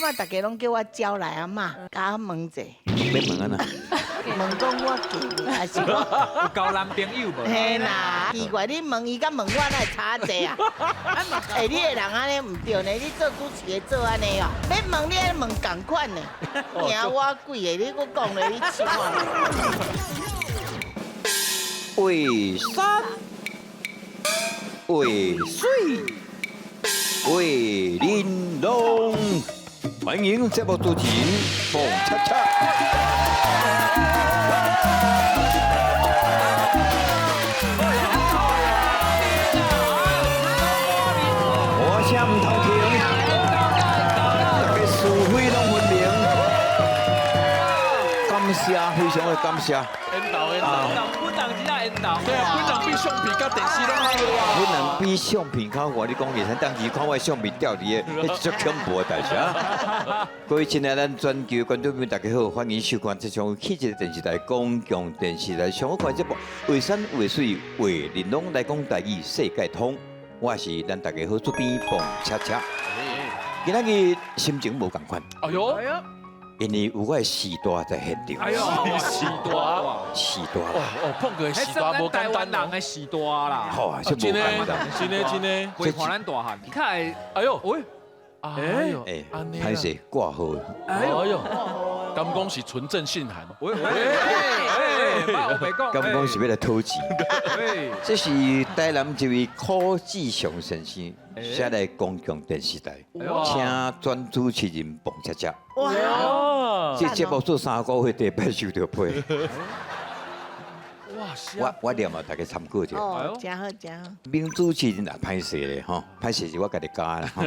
這擺大家攏叫我招來阿嬤，共我問者，欲問按怎？問講我嫁未，還是我有交男朋友無？嘿啦，奇怪，你問伊佮問我哪會差濟啊？欸，你的人按呢毋對呢，你做主持的做按呢哦，欲問你愛問仝款的，驚我鬼的，你閣講咧，你笑我。畫山畫水畫玲瓏，歡迎節目主持人彭恰恰。我聲毋通停，大家是非攏分明。感謝，非常的感謝。緣投緣投，本人真正緣投。對啊，本人比相片佮電視攏較好啊。本人比相片較好，你講起，當時看我的相片吊佇个，彼足恐怖的代誌啊！各位親愛咱全球觀眾朋友，大家好，歡迎收看這場汽車電視台公共電視台上好看節目《畫山畫水畫玲瓏》來講台語世界通，我是咱大家好主編彭恰恰。今仔日心情無仝款，哎喲，因為有我的序大在現場。哎喲，序大，序大，哦哦，碰過序大無簡單人的序大啦。好啊，這無簡單，真的真的，陪伴咱大漢。較會，哎喲，喂，哎喲，哎，歹勢掛號。哎喲，敢講是存證信函？喂喂喂，敢講是欲來討錢？這是台南一位柯志祥先生寫來公共電視台，請轉主持人彭恰恰。哇！這節目做3個月，第一擺收著批。哇！我念啊，大家參考者。哦，真好真好。名主持人也歹勢咧吼，歹勢是我家己加啦吼。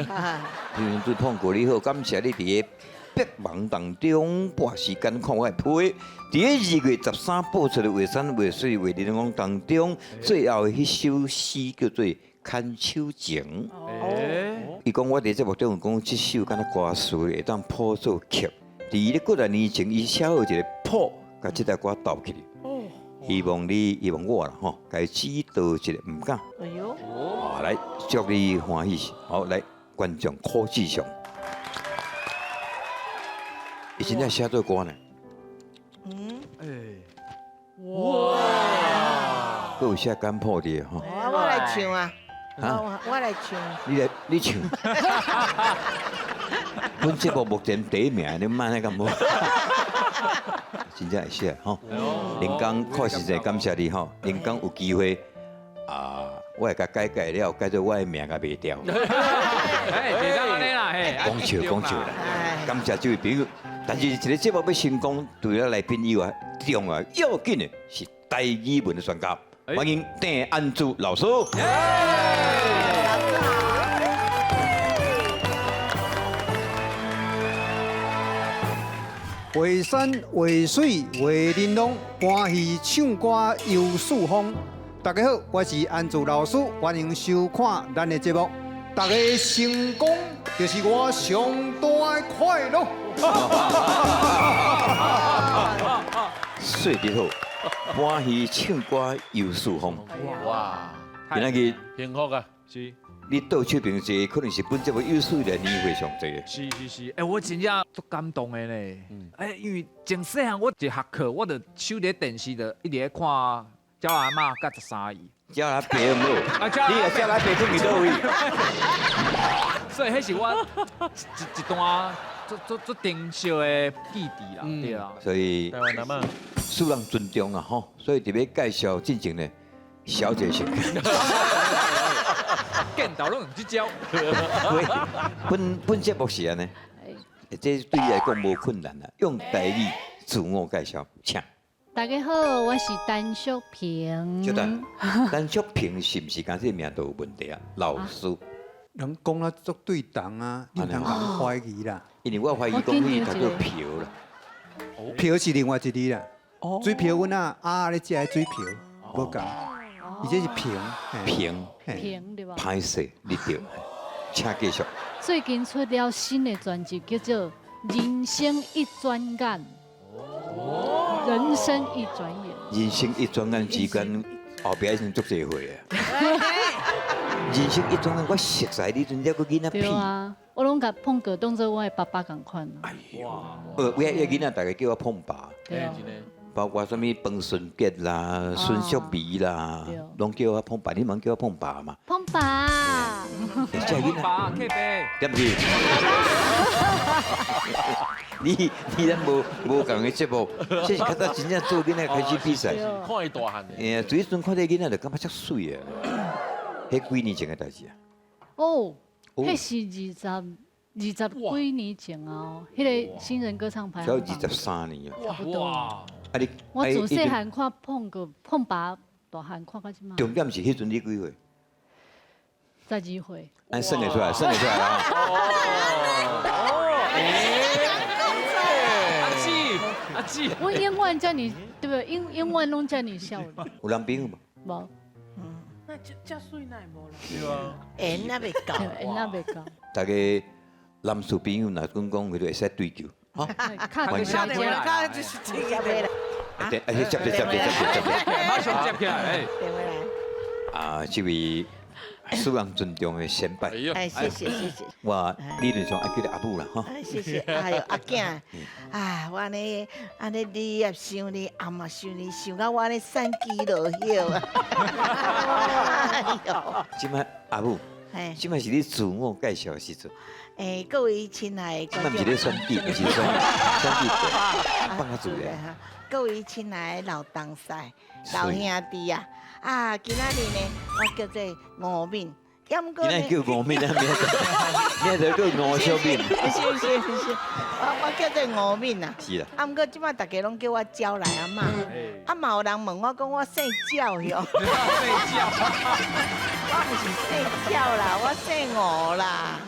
名主碰過你好，感謝你佇个百忙當中撥時間看我的批。佇个2月13播出的《畫山畫水畫玲瓏》當中，最後的彼首詩叫做《牽手情》。伊講我佇節目中講這首敢若歌詞會當譜做曲。佇咧幾若年前，伊寫好一个譜，共這首歌鬥起來。希望你，希望我啦吼，共伊指導一下，毋敢。哎喲，好，來祝你歡喜。好，來觀眾柯志祥，伊真正寫做歌呢。嗯。哎。哇！閣有寫簡譜佇吼。我來唱啊！我來唱。你來，你唱。本節目目前第一名，你莫按呢敢無？真正會寫吼。林剛確實真感謝你吼。林剛有機會啊，我會共改改了，改做我的名共賣掉。哎，袂當按呢啦，嘿。講笑講笑啦，感謝這位朋友。但是一个節目欲成功，除了來賓以外，重要要緊的是台語文的專家。歡迎鄭安珠老師。畫山畫水畫玲瓏，歡喜唱歌遊四方。大家好，我是安珠老師，歡迎收看咱的節目。大家成功就是我上大的快樂。說得好，歡喜唱歌遊四方。哇！今仔日幸福啊！是。你倒手邊坐，可能是本節目有史以來年歲上濟的。是是是，欸，我真正足感動的呢。欸，因為從細漢我一學課，我就守佇電視就一直咧看鳥阿嬤佮十三姨。鳥阿伯有無？你若鳥阿伯佇佗位？所以彼是我一段足足足珍惜的記憶啦，對啊。所以台灣阿嬤，受人尊重啊吼，所以佇咧介紹進前呢，小姐先。見到攏用這招。本節目是按呢，這對你來講無困難啦。用台語自我介紹，請。大家好，我是陳淑萍。稍等，陳淑萍是毋是講這個名都有問題啊？老師。人講啊足對同啊，你毋通共懷疑啦。因為我懷疑講你讀做瓢啦。瓢是另外一字啦。水瓢阮啊鴨咧食的水瓢，無仝。伊這是平。平。平對吧？歹勢，你對，請繼續。最近出了新的專輯，叫做《人生一轉眼》。人生一轉眼。人生一轉眼之間，後壁已經足濟歲啊。人生一轉眼，我熟似你陣了閣囡仔屁。對啊。我攏共碰哥當做我的爸爸仝款。哇！我囡仔逐家叫我碰爸。對啊。包括啥物彭順傑啦、孫淑美啦，攏叫我碰爸，你茫叫我碰爸嘛？碰爸。碰爸，客爸。對毋是？你咱無仝个節目，這是較早真正做囡仔開始比賽。看伊大漢的。哎呀，最陣看這囡仔就感覺足媠啊！彼幾年前的代誌啊？哦，彼是二十幾年前啊，彼个新人歌唱排行榜。 23年啊。差不多。啊你，我自細漢看碰哥碰爸大漢看到這馬。重點是彼陣你幾歲？十二歲。按算會出來，算會出來啊！阿姊，阿姊，我永遠叫你，對不對？永遠攏叫你笑。有男朋友無？無。那這媠哪會無啦？對啊。緣還袂到，緣還袂到。大家男士朋友若講講，佢就會使追求。哈，卡下電話，卡就是這個啦。對，哎，接接接接接接，馬上接起來，哎。電話來。啊，這位素養尊重的先輩。哎，謝謝謝謝。我理論上愛叫你阿母啦，哈。謝謝，哎呦，阿囝，啊，我按呢按呢，你也想你，阿嘛想你，想到我按呢散機落葉啊。哎呦。這擺阿母，這擺是你自我介紹的時陣。哎，各位親愛的觀眾，這擺毋是咧選舉，毋是選舉，放較自然。各位親愛的老同事、老兄弟啊，啊，今仔日呢，我叫做吳敏，今仔叫吳敏啊，明仔載叫吳小敏。是是是是，我叫做吳敏啊。是啦。啊，毋過這擺大家攏叫我鳥來阿嬤，啊嘛有人問我講我姓鳥喲。姓鳥。我毋是姓鳥啦，我姓吳啦。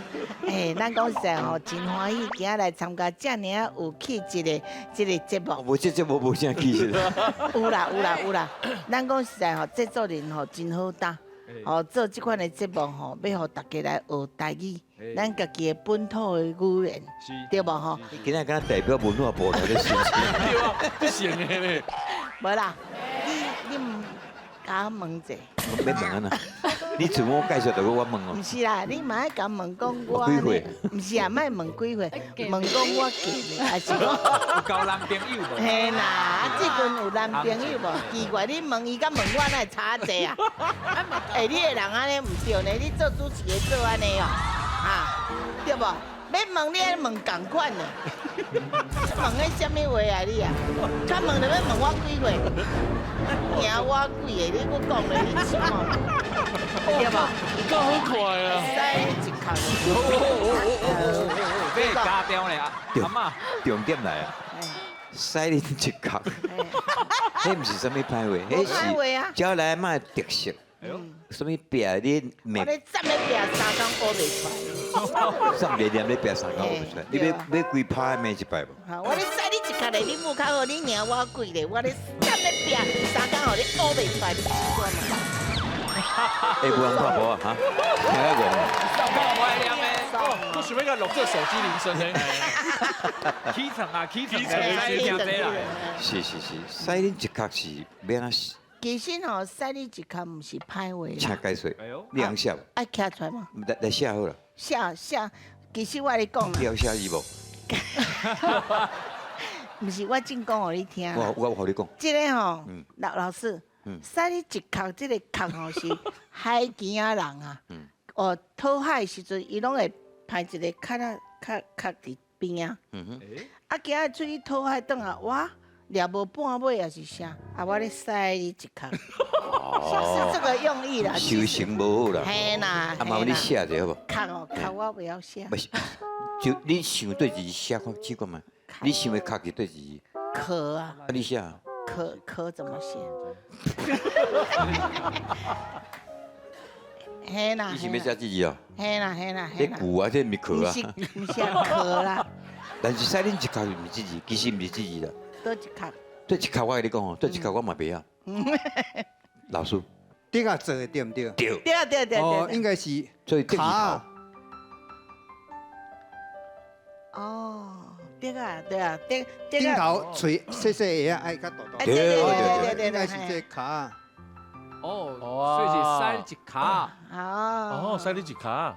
哎，咱講實在吼，真歡喜今仔來參加這爾有氣質的這个節目。無這節目無啥氣質。有啦有啦有啦，咱講實在吼，製作人吼真好擔，吼做這款的節目吼，欲予大家來學台語，咱家己的本土的語言，對無吼？你今仔敢代表文化部來咧宣傳？對啊，這成的咧。無啦，你毋共我問者。欲問按怎？你自我介紹就閣我問哦。毋是啦，你嘛愛共問講我幾歲？毋是啊，莫問幾歲，問講我嫁未，還是講有交男朋友無？嘿啦，最近有男朋友無？奇怪，你問伊佮問我哪會差濟啊？欸，你的人按呢毋對呢？你做主持的做按呢哦，哈，對無？欲問你愛問仝款的，問彼啥物話啊你啊？較問就欲問我幾歲？驚我幾个？你閣講咧，你笑對無？夠好快啊！使一空。被加掉咧啊！阿嬤，重點來啊！使恁一空，彼毋是啥物歹話，彼是鳥來阿嬤的特色。啥物拚你我咧站咧拚三工烏袂出來。站咧念咧拚三工烏袂出來，你欲欲規拍罵一擺無？我咧使你一空咧，你母較好，你贏我幾咧，我咧站咧拚三工，予你烏袂出來，你試看覓。欸，無人看無啊？哈，聽啊戇。我想欲共錄這手機鈴聲呢。起床啊，起床，起床，是是是，使恁一空是欲按怎？其實吼，使你一空毋是歹話。請解說，你通寫無？愛徛出來嗎？來寫好啦。寫寫，其實我咧講。你會寫字無？毋是，我正講予你聽。我予你講。這个吼，老師，使你一空，這个空吼是海墘仔人啊。哦，討海時陣，伊攏會排一个較仔較較佇邊仔。啊，今仔出去討海轉來，哇！掠無半尾也是啥？啊，我咧使你一空，是這個用意啦。修行無好啦。嘿啦。啊，麻煩你寫一下好無？空哦，空我袂曉寫。不是，就你想對字寫看試看覓？你想欲空是對字？殼啊。啊，你寫。殼殼怎麼寫？嘿啦。你是欲寫這字哦？嘿啦嘿啦這句啊，這毋是殼啊。毋是毋是殼啦。但是使恁一空是毋是這字？其實毋是這字啦。佗一空？佗一空我共你講吼，佗一空我嘛袂曉。老師，竹仔做的對毋對？對。對對對。哦，應該是。所以竹字頭。哦，對啊對啊，對對。頂頭喙細細个，愛較大大。對對對對，應該是這跤。哦，所以是使一跤。哦。哦，使你一跤。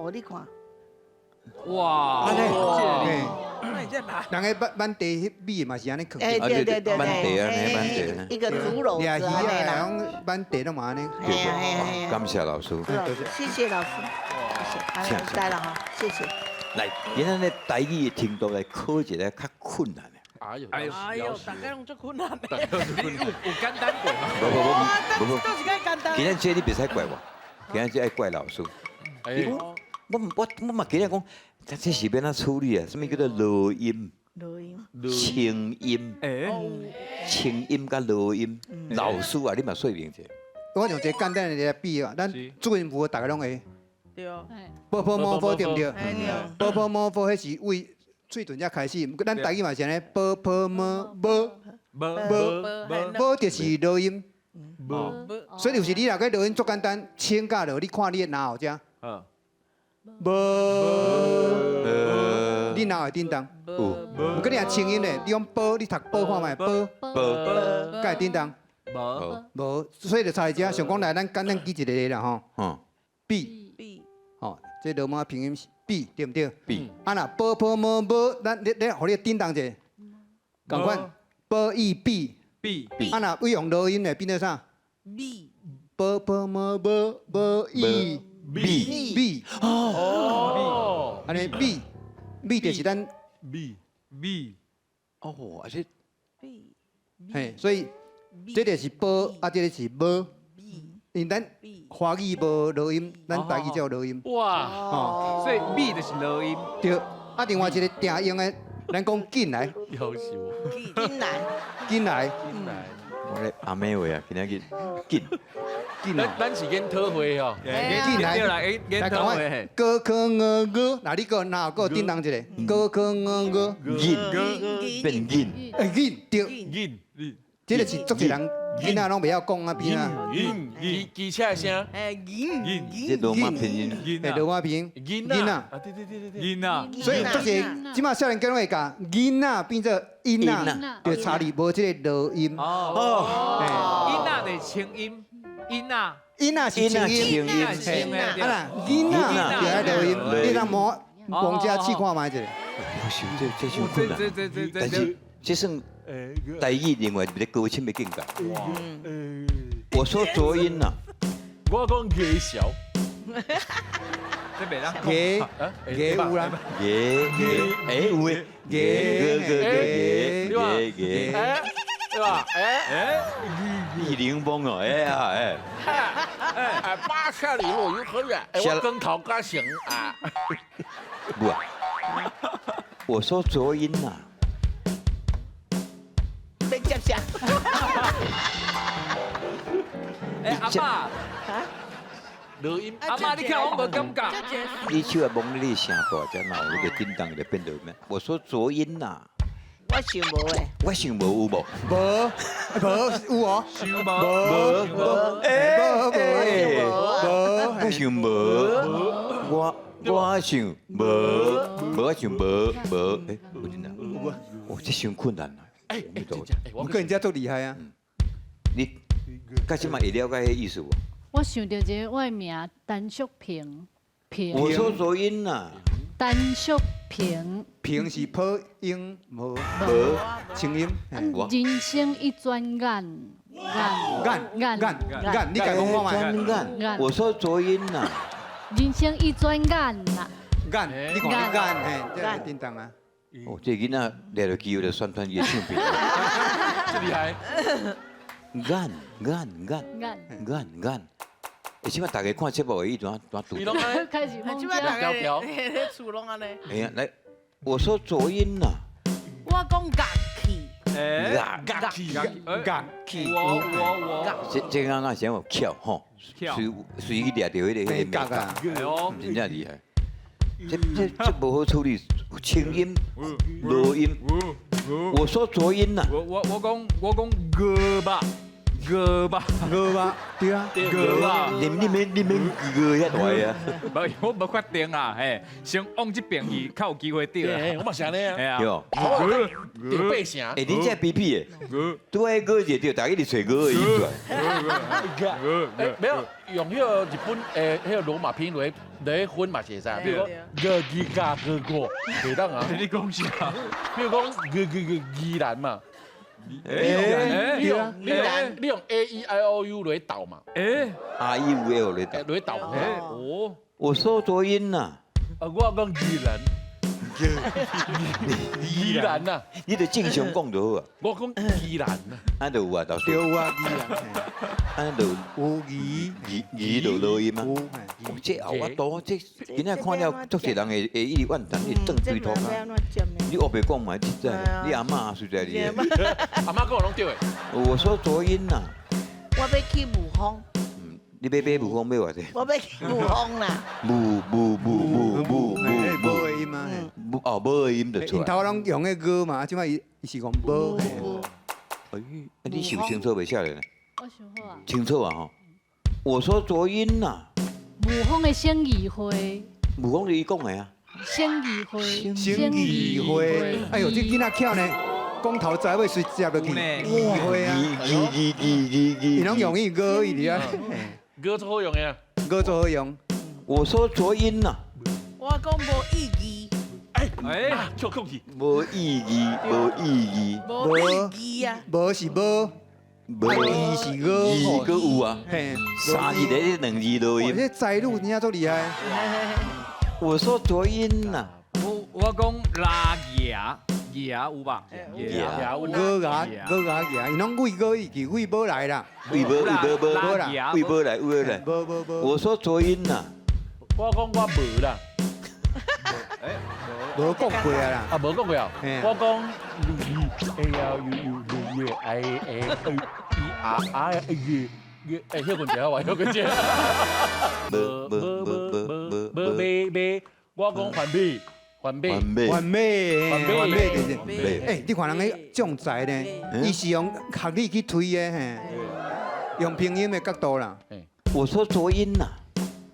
吼，你看。哇！人个挽挽茶彼米嘛是按呢囥。欸對對對挽茶按呢挽茶。一個竹簍子按呢啦。挽茶攏嘛按呢。感謝老師。謝謝老師。謝謝。來了哈，謝謝。來，今仔日台語的程度來考一个較困難的。哎呦，哎呦，大家攏足困難的。有簡單過嗎？無無無無無。都是較簡單。今仔這你袂使怪我，今仔這愛怪老師。我嘛今日講，這是欲按怎處理啊？啥物叫做濁音？濁音。清音。清音佮濁音，老師啊，你嘛說明者。我用一個簡單的來比啊，咱注音符號大家攏會。對。波波摩波對毋對？波波摩波，彼是為喙唇才開始，毋過咱台語嘛是按呢，波波摩無無無就是濁音。無。所以有時你若個濁音足簡單，清佮濁，你看你的嚨喉遮。無，你嚨會振動？有。毋過你若清音咧，你講波，你讀波看覓？波波，敢會振動？無。無，所以就差佇遮。想講來，咱簡單記一個啦吼。B。 B。吼，這羅馬拼音是 B，對毋對？B。啊若波波摩無，咱你你，予你振動者，仝款。波 E B。 B。啊若為用濁音咧，變做啥？B。波波摩無無 E。 B B 哦，按呢 B B 就是咱 B B 哦，啊這 B 嘿，所以這個是波，啊這個是無，因咱華語無濁音，咱台語才有濁音。哇，哦，所以 B 就是濁音。對，啊另外一個定用的，咱講緊來，夭壽，緊來，緊來，緊來。我咧阿妹話啊，今仔日緊。咱是研討會哦，緊來來，研討會。高科鵝鵝，那你閣哪閣振動一下？高科鵝鵝，銀變銀，欸銀對，銀，這個是足濟人囡仔攏袂曉講啊，變啊。銀機機車的聲，欸銀銀，這羅馬拼音，欸羅馬拼音，銀囡仔啊，對對對對對，銀啊。所以足濟，這馬少年家攏會共囡仔變做音仔，就差佇無這個濁音。哦，音仔就是清音。音啊，音啊是清音，啊啦，囡仔就愛濁音，你通摸王家試看覓者。我想這這傷困難，但是這算台語另外一个高深的境界。我說濁音呐，我講藝小，這袂當藝藝有啦，藝藝欸有的，藝藝藝藝藝。對吧？欸欸，你檸檬哦，哎呀哎，哎，80里路頤和園，哎，我跟陶家行啊。不啊，我說濁音呐。欲接啥？欸，阿媽，濁音，阿媽，你看我無感覺。你手啊摸你聲大，才哪有那個震動就變濁音？我說濁音呐。我想無誒，我想無有無？無，無有哦。想無，無無，欸無無，我想無，我想無，無我想無無，欸，有真的，哦，這傷困難啊！欸，我跟人家足厲害啊！你，到這馬會了解彼意思無？我想著一個我的名陳淑萍，萍。我說濁音呐。陳淑萍，萍是破音無無清音。人生一轉眼，眼眼眼眼，你家講看覓？眼，我說濁音呐。人生一轉眼啦。眼，你看你眼嘿，這會振動啊。哦，這囡仔掠著機會就宣傳伊的唱片。這厲害。眼眼眼眼眼。欸，這擺大家看節目的伊怎怎拄？開始這擺大家咧厝攏按呢。哎呀，來，我說濁音呐。我講樂器。樂器，樂器。我。這這剛剛先有巧吼，隨隨去掠著彼個彼個味道，真正厲害。這這這無好處理，清音、濁音。我說濁音呐。我講鵝吧。鵝吧，鵝吧，對啊，鵝吧。你免鵝遐大啊？無，我無確定啊，嘿，先往這邊去，較有機會對啊。我嘛是按呢啊。嘿啊。對，對八成。欸，你這卑鄙的，拄愛鵝就對，大家一直揣鵝的音出來。欸，沒有用彼個日本的彼個羅馬拼音來分嘛是會使，比如講鵝字加鵝過，袂當啊。你講啥？比如講鵝鵝鵝宜蘭嘛。你用 A E I O U 來鬥嘛？欸，A I U L 來鬥。來鬥。哦，我說濁音呐。啊，我講宜蘭。宜蘭啊，你就正常講就好啊。我講宜蘭啊，啊就有啊，老師。對啊，宜蘭。啊就有宜宜就落音啊。這後我多這今仔看了足濟人會一直怨嘆，一直轉對頭啊。你烏白講嘛，實在，你阿嬤實在你。阿嬤講攏對的。我說濁音呐。我欲去霧峰。你欲買霧峰買偌濟？我欲去霧峰啦。霧霧霧霧霧霧無的音啊。哦，無的音就出來。𪜶頭攏用的鵝嘛，這擺伊是講無。哎，你想清楚袂，少年？我想好啊。清楚啊吼！我說濁音呐。霧峰的省議會。霧峰是伊講的啊。省議會。省議會。哎呦，這囡仔巧呢，講頭栽尾隨接落去。議會啊。議議議議議。伊攏用伊鵝伊佇遐。鵝最好用的啊。鵝最好用。我說濁音呐。我講無意義。哎哎，笑講去。無意義，無意義。無意義啊。無是無。無義是鵝，義閣有啊。三字咧，兩字落音。這才女真正足厲害。我說濁音呐。我講拉牙牙有吧？牙鵝牙鵝牙牙，伊攏為鵝伊去為無來啦。為無為無無為無來為無來。無無無。我說濁音呐。我講我無啦。無講過啊啦。啊，無講過啊。我講 A L U U U I A E R I U U，哎，歇睏者，我歇睏者。無無無無無無無，我講環美，環美，環美，環美就是。欸，你看人彼將才呢，伊是用學理去推的，嘿，用拼音的角度啦。我說濁音呐。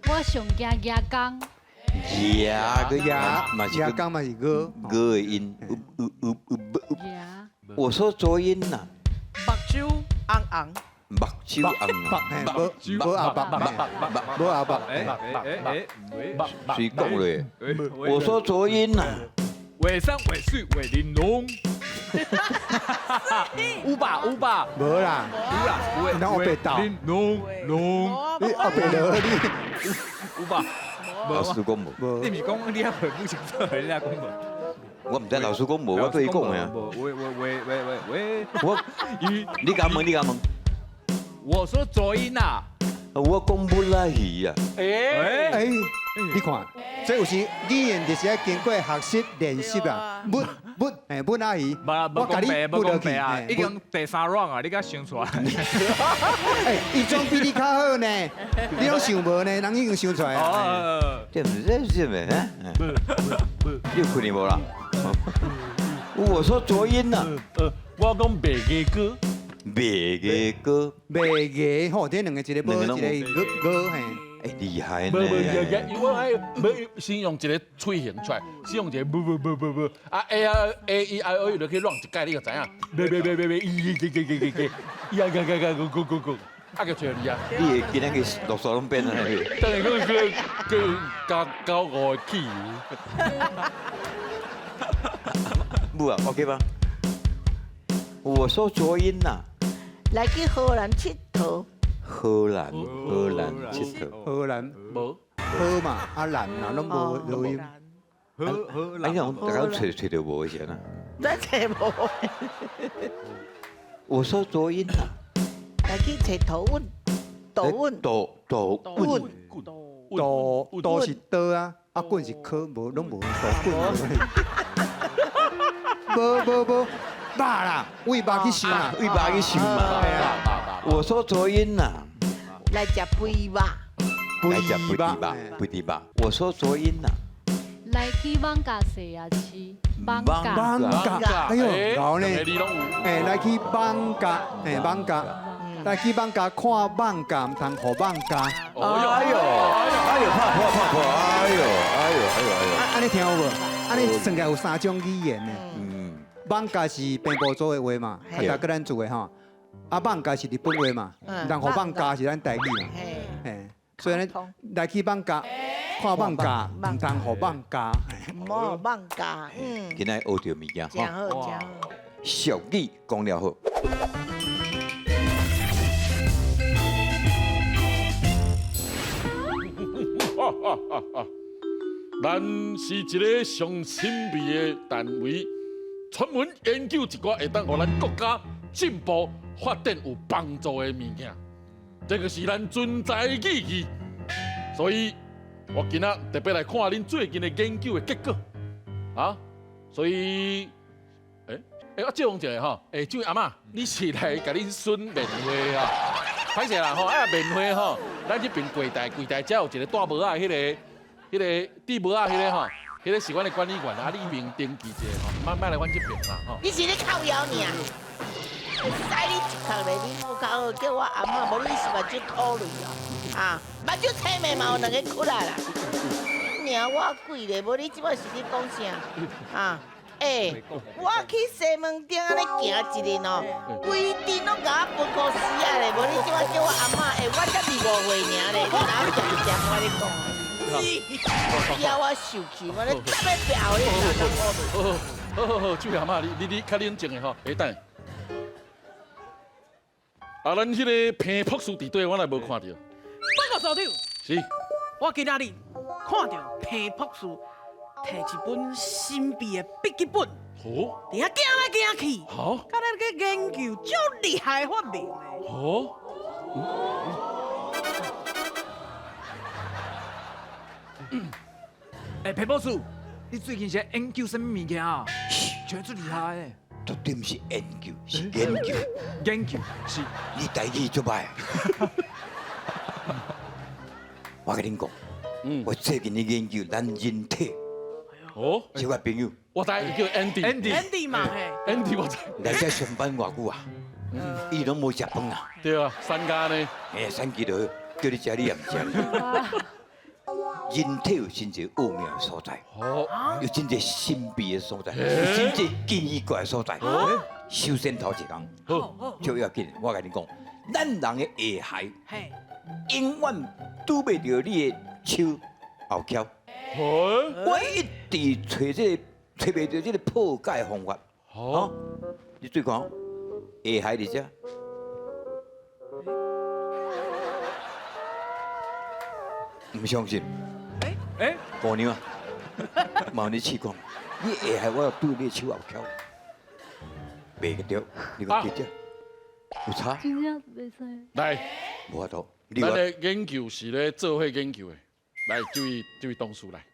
我上驚牙工。牙個牙，牙工嘛是鵝，鵝的音。我說濁音呐。目睭紅紅。目睭紅紅，無無阿伯，無阿伯，誰講咧？我說濁音呐。畫山畫水畫玲瓏。有吧有吧。無啦。有啦。有啦。烏白豆。玲瓏瓏。你烏白豆你。有吧？老師講無。你毋是講你還背不清楚，你還講無？我毋知老師講無，我對伊講的啊。無，喂喂喂喂喂喂。我，你敢問？你敢問？我說濁音啊。我講不來魚啊。欸欸，你看，這有時語言就是愛經過學習練習啊。不不，欸，不阿魚，我共你不落去啊，已經第三 round 啊，你敢想出來？欸，伊總比你較好呢，你攏想無呢，人已經想出來啊。這毋是這是咩？你有困去無啦？我說濁音啊。我講白牙膏。白牙膏。白牙吼，這兩個一個無，一個鵝嘿。欸，厲害呢！無無牙牙，我愛欲先用一個喙形出來，先用一個無無無無無啊 A 啊 A E I O U 就去亂一擺，你就知影。無無無無無，E E G G G G G，E 啊 G G G G G G，啊個找你啊！你會今仔個落沙攏變啊？等下閣閣閣加九五個汽油。母啊，OK 嗎？我說濁音呐。來去荷蘭𨑨迌。荷蘭，荷蘭𨑨迌。荷蘭無荷嘛，啊蘭啊，攏無濁音。荷荷蘭。啊，你講大家揣揣著無是按怎？咱揣無。我說濁音呐。來去揣土穩，土穩。土土穩。土土是刀啊，啊棍是科，無攏無土棍。無無無，肉啦，為肉去想啦，為肉去想嘛。我說濁音呐。來食肥肉。來食肥豬肉，肥豬肉。我說濁音呐。來去艋舺踅仔市，艋舺。艋舺，哎喲，𠢕呢？欸，來去艋舺，欸，艋舺。来去艋舺看艋舺，毋通予艋舺。哎呦，哎呦，拍破拍破，哎呦，哎呦，哎呦，哎呦。按呢聽有無？按呢算起來有三種語言呢。艋舺是平埔族的話嘛，較格咱做的吼。啊，艋舺是日本話嘛，毋通予艋舺是咱台語嘛。嘿，所以呢，來去艋舺看艋舺，毋通予艋舺。毋好艋舺，嗯。今仔學著物件，真好，真好。俗語講了好。咱是一个上神秘的單位，專門研究一寡會當予咱國家進步發展有幫助的物件，這個是咱存在的意義。所以，我今仔特別來看恁最近的研究的結果，啊，所以，我借問一下吼，這位阿嬤，你是來共恁孫面會啊？歹勢啦吼，啊面會吼，咱這邊櫃台櫃台才有一個戴帽仔的彼個戴帽仔彼個吼，彼個是阮的管理員啊，你免登記一下吼，莫莫來阮這邊啦吼。你是咧靠腰爾？使你一哭咧，你無較好，叫我阿嬤，無你是目睭苦淚哦。啊，目睭青眉嘛有兩个窟啊啦。娘我鬼咧，無你這擺是咧講啥？啊？欸，我去西門町按呢行一日哦，規陣攏共我分箍死啊咧！無你這擺叫我阿嬤，欸，我才25歲爾咧，你哪有講講我咧講？叫我受氣，我咧特別表你。好好好，這位阿嬤，你較冷靜的吼，欸等下。啊，咱彼个彭博士佇底，我來無看著。報告所長，是。我今仔日看著彭博士提一本神秘的筆記本，哦，佇遐行來行去，好，敢若咧研究足厲害的發明的。哦。欸，彭博士，你最近是研究啥物物件啊？覺得足厲害的。絕對毋是研究，是研究。研究是。你台語足歹。我共恁講，我最近咧研究咱人體。哦。是我朋友。我知，伊叫 Andy。 Andy。Andy 嘛嘿。 Andy 我知。來遮上班偌久啊？伊攏無食飯啊。對啊，三家呢？欸，三家就叫你食，你也毋食。人體有真濟奧妙的所在，有真濟神秘的所在，有真濟奇怪的所在。首先頭一工，最要緊，我共你講，咱人的下頦，永遠拄袂著你的手後翹。我一直揣這個，揣袂著這個破解方法。哦，你注意看，下頦佇遮。毋相信？欸，姑娘啊，麻煩你試看，你下頦我要對你的手後翹，袂著，你講對著，有差？真正袂使。來，無法度。咱的研究是咧做伙研究的，來，這位董事來，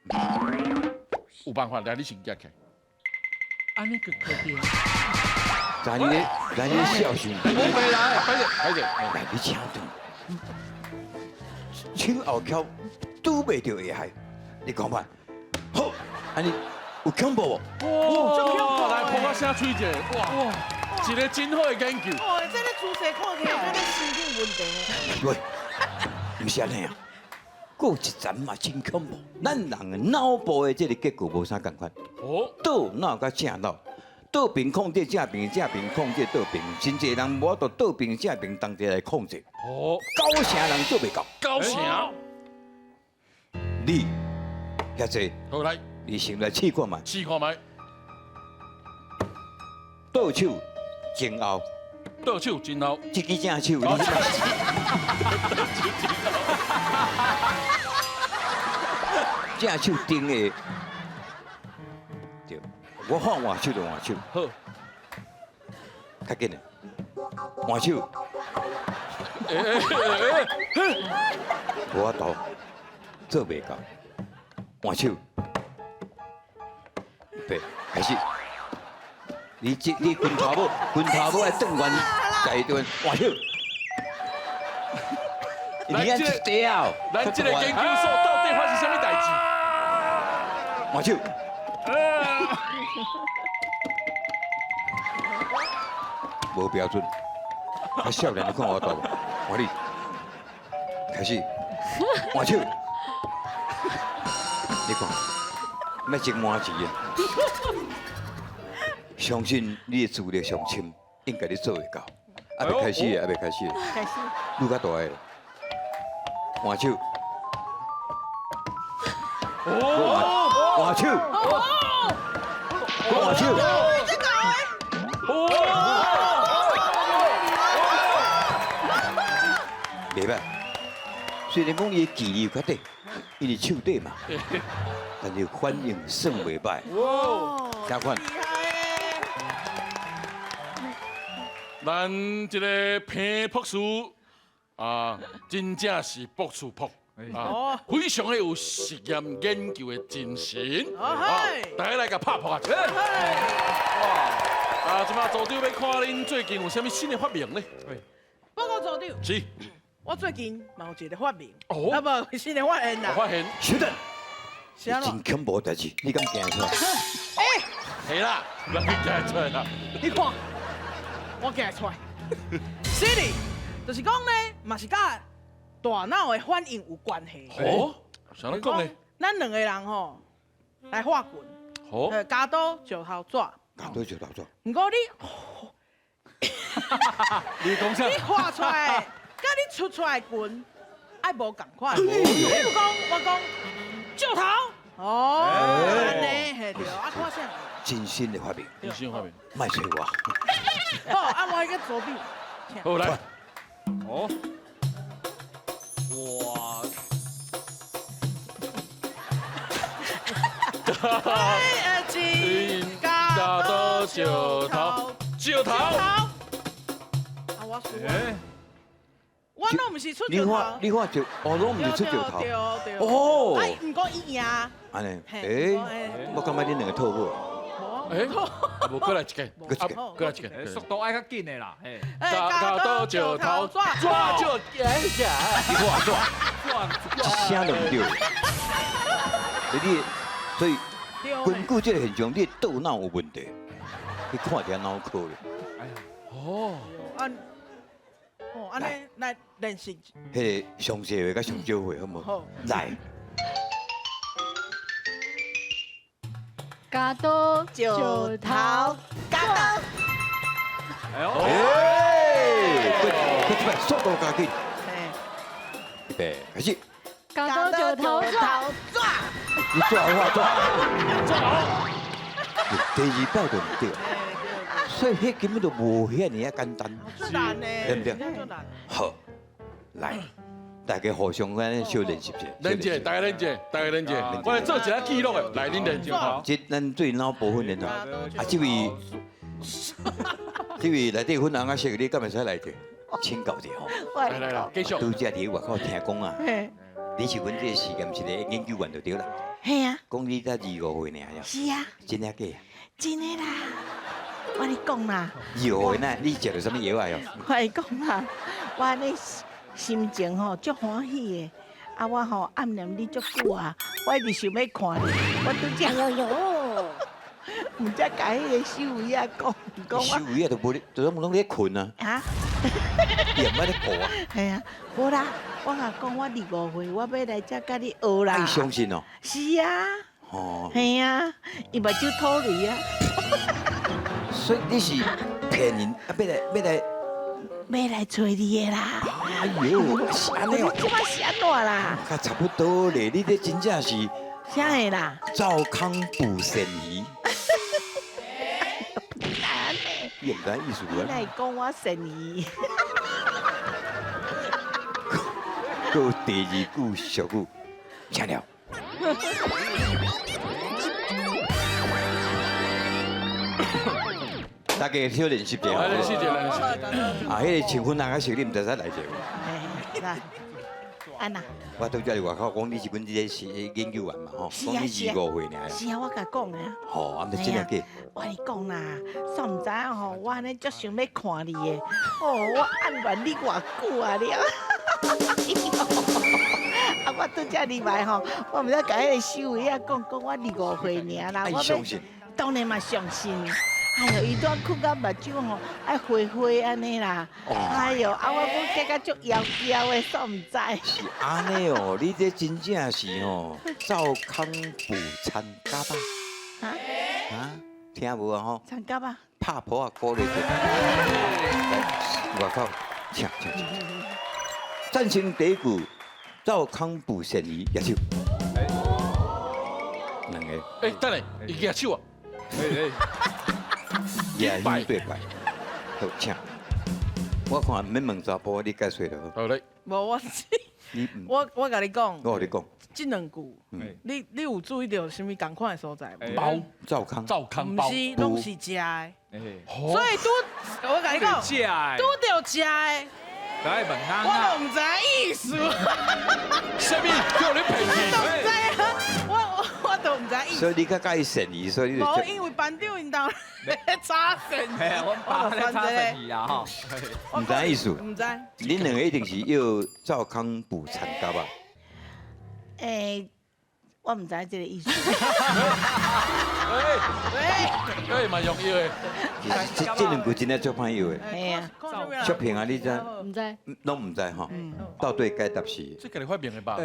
有辦法來，你先舉起來。按呢個可以。咱咧，咱咧笑啥？我袂來，歹勢，歹勢。來，你請轉。手後翹拄袂著下頦，你講吧。好，按呢有恐怖無？哇！來，噗仔聲吹者，哇！一個真好的研究。哦，這个姿勢看起來，這个神經問題。喂，毋是按呢啊，閣有一層嘛真恐怖。咱人的腦部的這个結構無啥仝款。哦。倒腦佮正腦，倒爿控制正爿，正爿控制倒爿，真濟人無法度倒爿正爿同齊來控制。哦。九成人做袂到。九成。你遐濟。好來。你先來試看覓。試看覓。倒手前後。倒手前後。這支正手。正手頂的。對，我放換手就換手。好。較緊的，換手。無法度，做袂到。換手。對，開始。你這你拳頭母，拳頭母愛轉彎，台轉換手。你按一條。咱這個研究所到底發生啥物代志？換手。無標準。较少年，你看我大无？换你，开始，换手。你看，欲争麻糍啊！相信你的资历上深，应该你做会到。还未开始，还未开始。开始。愈较大个，换手。哦，换手。换手。袂歹，虽然讲伊的距离有较短，因为手短嘛，但是反应算袂歹。哇，这款。咱这个彭博士啊，真正是博士博啊，非常的有实验研究的精神。啊，大家来共拍扑啊！哇，啊，这摆组长欲看恁最近有啥物新的发明呢？报告组长。是。我最近嘛有一个发明，啊无新的发现啦。发现。稍等。真恐怖代志，你敢惊出来？哎，系啦，你惊出来啦。你看，我惊出来。是哩，就是讲呢，嘛是佮大脑的反应有关系。哦，啥咧讲呢？咱两个人吼来画拳，好，铰刀石头纸。铰刀石头纸。毋过你，你讲啥？你画出来，佮你出出来拳爱无仝款。比如讲，我讲石头，哦，按呢，嘿对，啊看啥？真心的发明，真心发明，莫揣我。好，啊我去左边。好来，哦，哇！铰刀石头，石头。啊，我输。我拢毋是出石头。你看就，哦，拢毋是出石头。对对。哦。哎，毋过伊赢。按呢，欸，我感觉恁两个套好。欸，无过来一个，过一个，过来一个，速度爱较紧的啦。铰刀石头，抓就哎呀！你看抓，一声就毋对。你，所以根据这个现象，你的大脑有问题，你看起来脑壳咧。哎呀，哦，哦，按呢来练习。彼个上细岁佮上少岁，好无？好。来。铰刀石头，铰刀。哎呦！哎，阁这摆速度加紧。预备，开始。铰刀石头纸。你抓我抓。抓。第二摆就毋对，所以彼根本就无遐尔仔简单。难呢。对毋对？好，来。大家互相按呢小练习者，练者，大家练者，大家练者，我来做一下记录的，来，恁练者。这咱对脑部训练啊，啊，这位，这位内底粉红仔色，你敢会使来者？请教者吼。来来来，继续。拄才伫外口听讲啊，你是阮这个实验室的研究员就对啦。嘿啊。讲你才25岁尔呀？是啊。真的假？真的啦，我跟你讲啦。25岁那，你食著啥物药啊？我跟你讲啦，我呢。心情吼足欢喜的，啊我吼暗恋你足久啊，我一直想欲看你，我拄才，毋才共彼个秀维仔讲，讲我秀维仔都无咧，都拢咧睏啊，啊，伊也毋捌咧顾啊，系啊，无啦，我共讲我25岁，我欲来遮佮你学啦，你相信哦？是啊，哦，系啊，伊目睭吐泪啊，所以你是骗人啊？欲来欲来。欲来揣你的啦！哎呦，是按呢哦，这摆是按怎啦？较差不多咧，你这真正是啥个啦？灶空捕鳝鱼。你毋知意思啊？你来讲我鳝鱼。阁有第二句俗语，请了。大家小练习者，来练习者，来练习者。啊，彼个穿粉红仔色，你毋知使来者无？来，按怎？我拄才伫外口讲，你是阮这个是研究员嘛吼？讲你25岁尔。是啊，我共讲的。吼，啊，毋是真的假？我共你讲啦，煞毋知影吼，我按呢足想欲看你的。哦，我暗恋你偌久啊了。啊，我拄才入来吼，我毋知共彼个秀维仔讲，讲我25岁尔啦。我相信。当然嘛相信。哎哟，伊拄睏到目睭吼，愛花花按呢啦。哎哟，啊我閣感覺足枵枵的，煞毋知。是按呢哦，你這真正是吼，灶空捕田蛤仔。啊？啊？聽無啊吼？田蛤仔。拍噗仔鼓勵者。來，外口，請請請。贊成第一句，灶空捕鱔魚，舉手。兩個。哎，等下，伊舉手啊。舉魚對白。好，請。我看毋免問查埔，你解說就好。好嘞。無我，我共你講。我共你講。這兩句，你有注意著啥物仝款的所在無？包，灶空，灶空包，毋是，攏是食的。所以拄，我共你講，拄著食的，我都毋知意思。啥物叫你騙去？我都毋知啊，我都毋知意思。所以你較佮意鱔魚，所以你就。無，因為班長𪜶兜咧炒鱔魚，我爸咧炒鱔魚啊吼。毋知意思。毋知。恁兩個一定是要灶空捕田蛤仔。欸，我毋知這個意思。喂喂，嘛容易的。其實這兩句真正足歹用的。係啊。小平啊，你知？毋知。攏毋知吼。到底解答是？這家己發明的吧？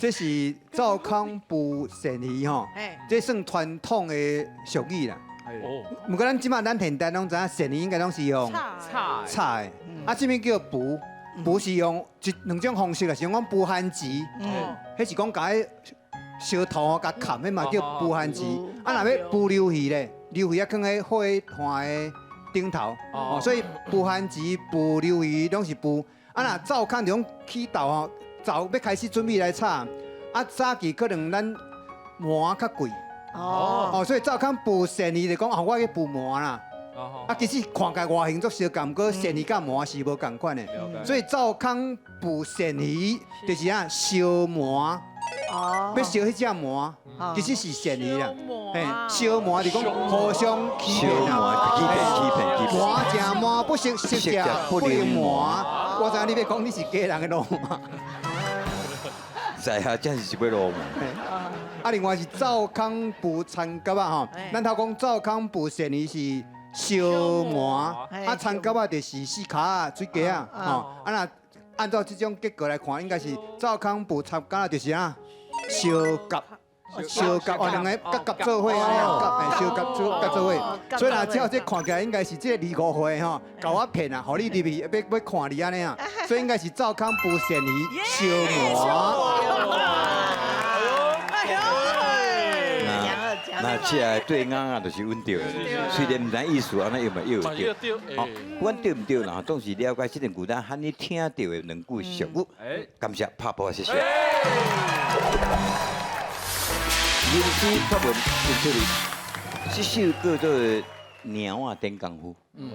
這是灶空捕鱔魚吼，這算傳統的俗語啦。哦。毋過咱這馬咱現代攏知影鱔魚應該攏是用炒炒的，啊，這物叫捕。捕是用一兩種方式啦，是用講捕番薯，彼是講共彼燒土共崁，彼嘛叫捕番薯。啊，若欲捕鰇魚咧，鰇魚啊囥佇火炭的頂頭，哦，所以捕番薯、捕鰇魚攏是捕。啊，若灶空就講起灶吼，灶欲開始準備來炒，啊，早期可能咱糜較貴，哦，所以灶空捕鱔魚就講哦，我去捕糜啦。啊，其實看起來外形足相仝，毋過鱔魚佮糜是無仝款的，所以灶空捕鱔魚就是啊燒糜，欲燒彼隻糜，其實是鱔魚啦。嘿，燒糜就講互相欺騙啊，欺騙欺騙欺騙。糜食糜不熟，熟食不能糜。我知影你欲講你是家人的路嘛。知啊，真是一尾路嘛。啊，另外是灶空捕田蛤仔吼，咱頭講灶空捕鱔魚是燒糜，啊，田蛤仔就是四跤仔、水雞仔，吼。啊，若按照這種結構來看，應該是灶空捕田蛤仔就是啊，相夾、相夾，哦，兩个夾夾做伙按呢，夾，相夾做夾做伙。所以若照這看起來，應該是這個二五歲吼，共我騙啊，予你入去欲欲看你按呢啊，所以應該是灶空捕鱔魚燒糜。那這个對鴨仔就是穩著的，雖然毋知意思，按呢又嘛又會對。哦，不管對毋對啦，總是了解這兩句咱罕你聽著的兩句俗語。感謝拍噗仔，謝謝。吟詩作文真出名，這首叫做《貓仔點功夫》。哦。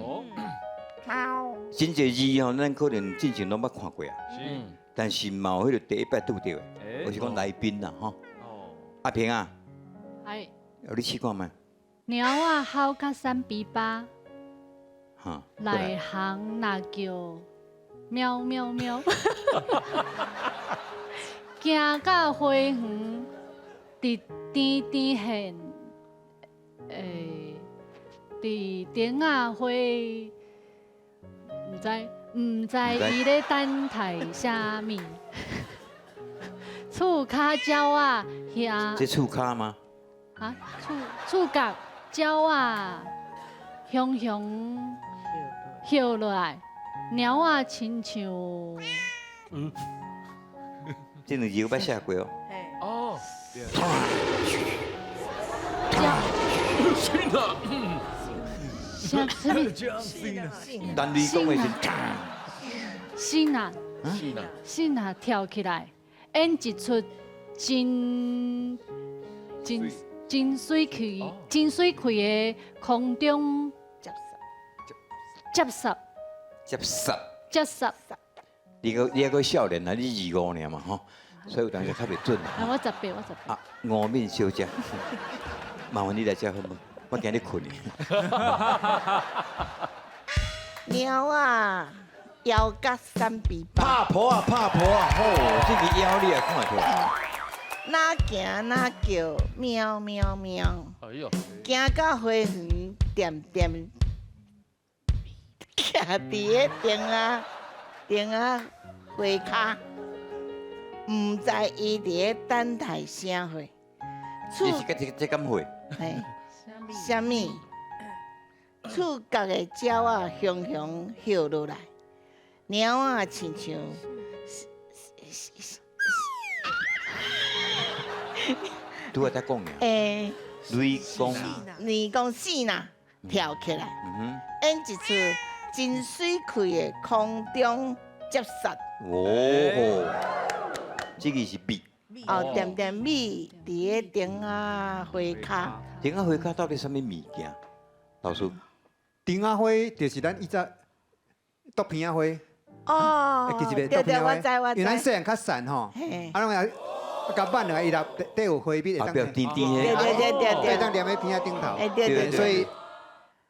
真濟字吼，咱可能之前攏捌看過啊。但是嘛有彼个第一擺拄著的，我是講來賓啦吼。阿平啊。係。你試看覓？貓仔吼甲三比八，內行若叫喵喵喵，行到花園，佇甜甜現，佇頂仔花，毋知毋知伊咧等待啥物？厝跤鳥仔遐，這厝跤嗎？啊，厝角鳥仔雄雄歇落來，貓仔親像，這兩字有捌寫過哦。哦。啥啥物？但你講的是。爍啊，爍啊，爍啊，跳起來，演一齣真真真媠氣、真媠氣的空中接殺、接殺、接殺。你閣少年啊，你25爾嘛吼，所以有當時較袂準。啊，我18，我18。啊，吳敏小姐，麻煩你來這好無？我驚你睏去。貓仔枵甲三比八。拍噗仔，拍噗仔，吼，這个枵你也看會出來。哪行哪叫，喵喵喵。哎呦！行到花園，恬恬徛佇咧釘仔釘仔花跤，毋知伊佇咧等待啥貨。你是這這敢會？嘿，啥物？厝角的鳥仔雄雄歇落來，貓仔親像。拄仔才講爾。欸，雷公。雷公死啦，跳起來，演一出真媠氣的空中接殺。哦，這個是米。哦，恬恬米佇咧釘仔花跤。釘仔花跤到底啥物物件？老師，釘仔花就是咱以前毒片仔花。哦，對對，我知我知。因為咱細漢較瘦吼，啊攏會共挽落來，伊內底有花蜜會當。甜甜的。對對對對對。會當黏佇片仔頂頭。對對。所以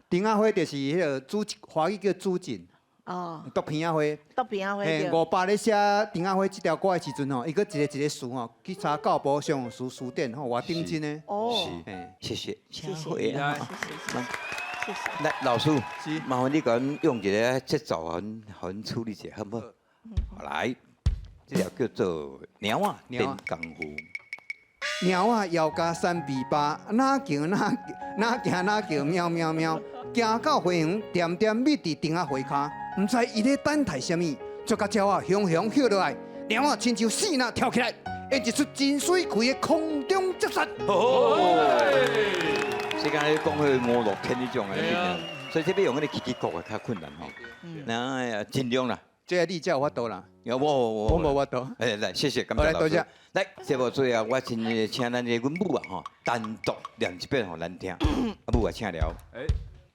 釘仔花就是彼个主華語叫主進。哦。毒片仔花。毒片仔花。嘿，伍爸咧寫釘仔花這條歌的時陣吼，伊閣一個一個詞吼，去查教部常用詞辭典吼，偌認真的。哦。是。謝謝。謝謝。謝謝。來，老師，麻煩你共阮用一个節奏，予阮處理一下，好毋好？來，這條叫做貓仔練功夫。貓仔搖甲三尾巴，哪行哪哪行哪叫喵喵喵，行到花園，恬恬覕佇釘仔花跤，毋知伊咧等待啥物，捉甲鳥仔雄雄歇落來，貓仔親像死若跳起來，演一出真媠氣的空中接殺。世間咧講彼個五樂天彼種的，所以這欲用彼个起起角的較困難吼。那盡量啦，這个你才有法度啦。我我無法度。哎，來，謝謝，感謝老師。來，節目最後我先請咱的阮母啊吼，單獨念一遍予咱聽。啊母啊，請了。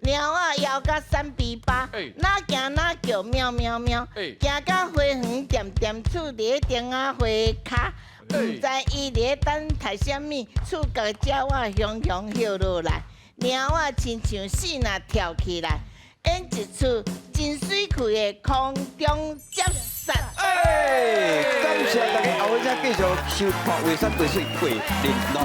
貓仔搖甲三比八，哪行哪叫喵喵喵，行到花園恬恬厝佇釘仔花跤，毋知伊佇咧等待啥物，厝角鳥仔雄雄歇落來，貓仔親像死若跳起來，演一出真媠氣的空中接殺。哎，感謝大家後尾才繼續收看《畫山畫水畫玲瑯》。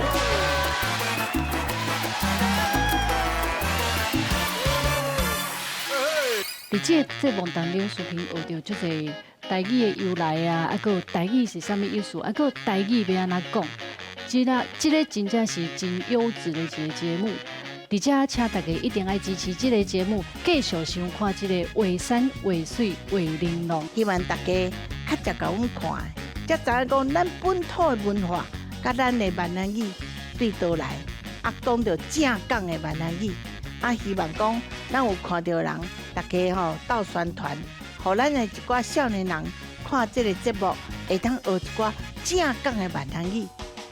佇這个節目當中，淑萍學著足濟台語的由來啊，啊，閣有台語是啥物意思，啊，閣有台語欲按怎講，這个這个真正是真優質的一个節目。佇遮請大家一定愛支持這个節目，繼續收看這個畫山畫水畫玲瑯。希望大家較常共阮看，才知影講咱本土的文化，佮咱的閩南語對佗來，啊，講著正港的閩南語。啊，希望講咱有看著人，大家吼鬥宣傳，予咱的一寡少年人看這个節目，會當學一寡正港的閩南語。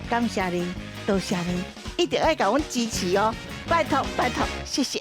感謝恁，多謝恁，一定愛共阮支持哦！拜託拜託，謝謝。